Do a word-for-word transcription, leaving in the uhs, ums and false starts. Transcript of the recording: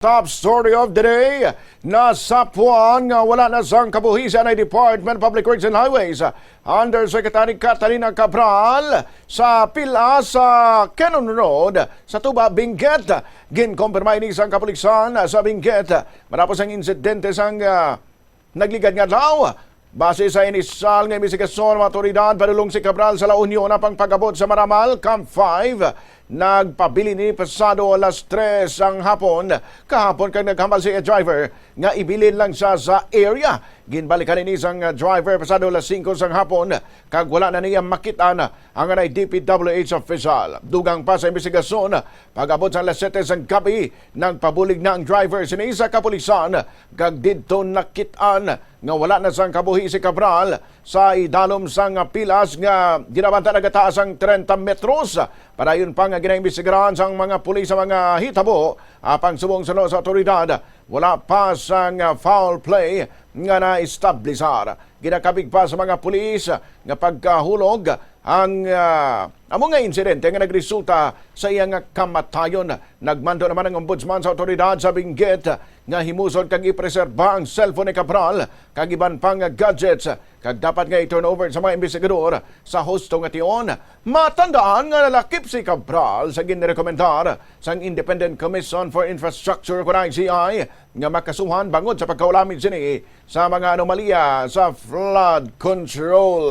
Top story of the day, nasapwan nga wala na sang kabuhi sa Department of Public Works and Highways, Undersecretary Catalina Cabral, sa pila sa Cannon Road sa Tuba, Benguet. Ginkumpirma ini sang kapulisan sa Benguet matapos ang insidente sang, ah, nagligad nga adlaw. Base sa inisyal nga imbestigasyon, mga awtoridad padulong si Cabral sa La Union pang pag-abot sa Maramal, Camp five. Nagpabilin ini pasado alas tres sang hapon kahapon, kag naghambal sa iya driver nga ibilin lang siya sa area. Ginbalikan ini sang driver pasado alas singko sang hapon, kag wala na niya makit-an ang anay D P W H official. Dugang pa sa imbestigasyon, pag-abot sa alas siyete sang gabi, nagpabulig na ang driver sini sa kapulisan, kag didto nakit-an nga wala na sang kabuhi si Cabral sa idalom sang pilas nga ginabanta nagataas ang treinta metros. Padayon pa nga ginaimbestigaran sang mga pulis ang mga hitabo, apang subong suno sa awtoridad, wala pa sang foul play nga naestablisar. Ginakabig pa sa mga pulis nga pagkahulog ang, ah, amo nga insidente nga nagresulta sa iya nga kamatayon. Nagmando naman ang ombudsman sa awtoridad sa Benguet nga himuson kag ipreserba ang cellphone ni Cabral kag iban pa nga gadgets, kag dapat nga i-turn over sa mga imbestigador sa husto nga tion. Matandaan nga nalakip si Cabral sa ginrekomendar sang Independent Commission for Infrastructure, kun I C I, nga makasuhan bangod sa pagkaulamid sini sa mga anomalya sa flood control.